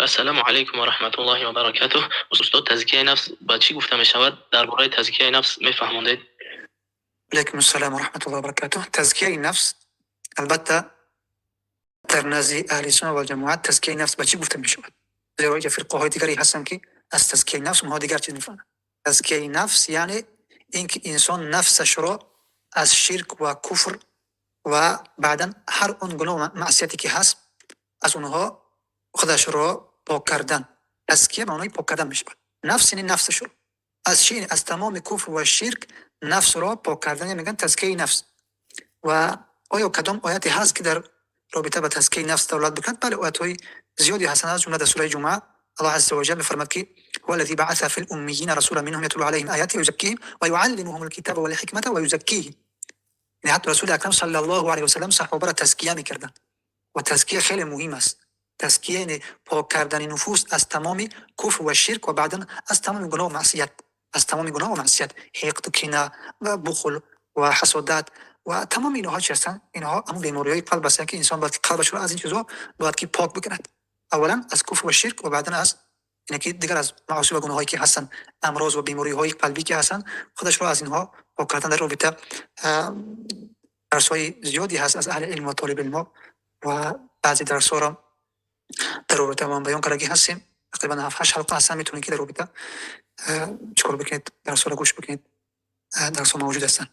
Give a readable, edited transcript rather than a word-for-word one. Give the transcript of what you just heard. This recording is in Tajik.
Ассалому алайкум ва раҳматуллоҳи ва баракатуҳ. Устод, тазкияи нафс ба чӣ гуфта мешавад? Дар бораи тазкияи нафс мефаҳмондед? Алайкум ассалом ва раҳматуллоҳи ва баракатуҳ. Тазкияи нафс, албатта, дар назди аҳли сунна вал ҷамоат тазкияи нафс ба чӣ гуфта мешавад? Зеро ки фирқаҳои дигаре ҳастанд, ки аз тазкияи нафс онҳо дигар чиз мефаҳманд. Тазкияи нафс яъне ин ки инсон нафсашро аз ширк ва куфр ва баъдан ҳар он гуноҳ ва маъсияте ки ҳаст, аз онҳо худашро пок кардан. Тазкия маънои пок кардан мешавад. Нафс яъне нафсашро аз чӣ? Аз тамоми куфр ва ширк нафсро пок кардан мегӯянд тазкияи нафс. Ва оё кадом ояте ҳаст, ки дар робита ба тазкияи нафс далолат бикунад? Бале, оятҳои зиёде ҳастанд, аз ҷумла дар сураи Ҷумъа Аллоҳ азза ва ҷалла мефармояд, ки هو الذي بعث في الأميين رسولا منهم يتلو عليهم آياته ويزكيهم ويعلمهم الكتاب والحكمة ويزكيهم. یعنی حتی رسول اکرم صلی الله علیه و سلم صحابه را تزکیه میکردند و تزکیه خیلی مهم است. тазкия яъне пок кардани нуфус аз тамоми куфр ва ширк ва баъдан аз тамоми гуноҳ ва маъсият, аз тамоми гуноҳ ва маъсият, ҳиқду кина ва бухл ва ҳасодат ва тамоми инҳо чи ҳастанд? Инҳо ҳамон бемориҳои қалб ҳастанд, ки инсон бояд ки қалбашро аз ин чизҳо бояд ки пок бикунад. Аввалан аз куфр ва ширк ва баъдан аз ине ки дигар аз маосӣ ва гуноҳҳое ки ҳастанд, амроз ва бемориҳои қалбӣ ки ҳастанд, худашро аз инҳо пок кардан. Дар робита дарсҳои зиёде ҳаст аз аҳли илм ва толиби илмҳо ва баъзе дарсҳоро дар робита мо баён кардагӣ ҳастем. Тақрибан ҳафт ҳашт ҳалқа ҳастанд, метавонед ки дар робита чикор бикунед, дарсҳоро гӯш бикунед, дарсҳо мавҷуд ҳастанд.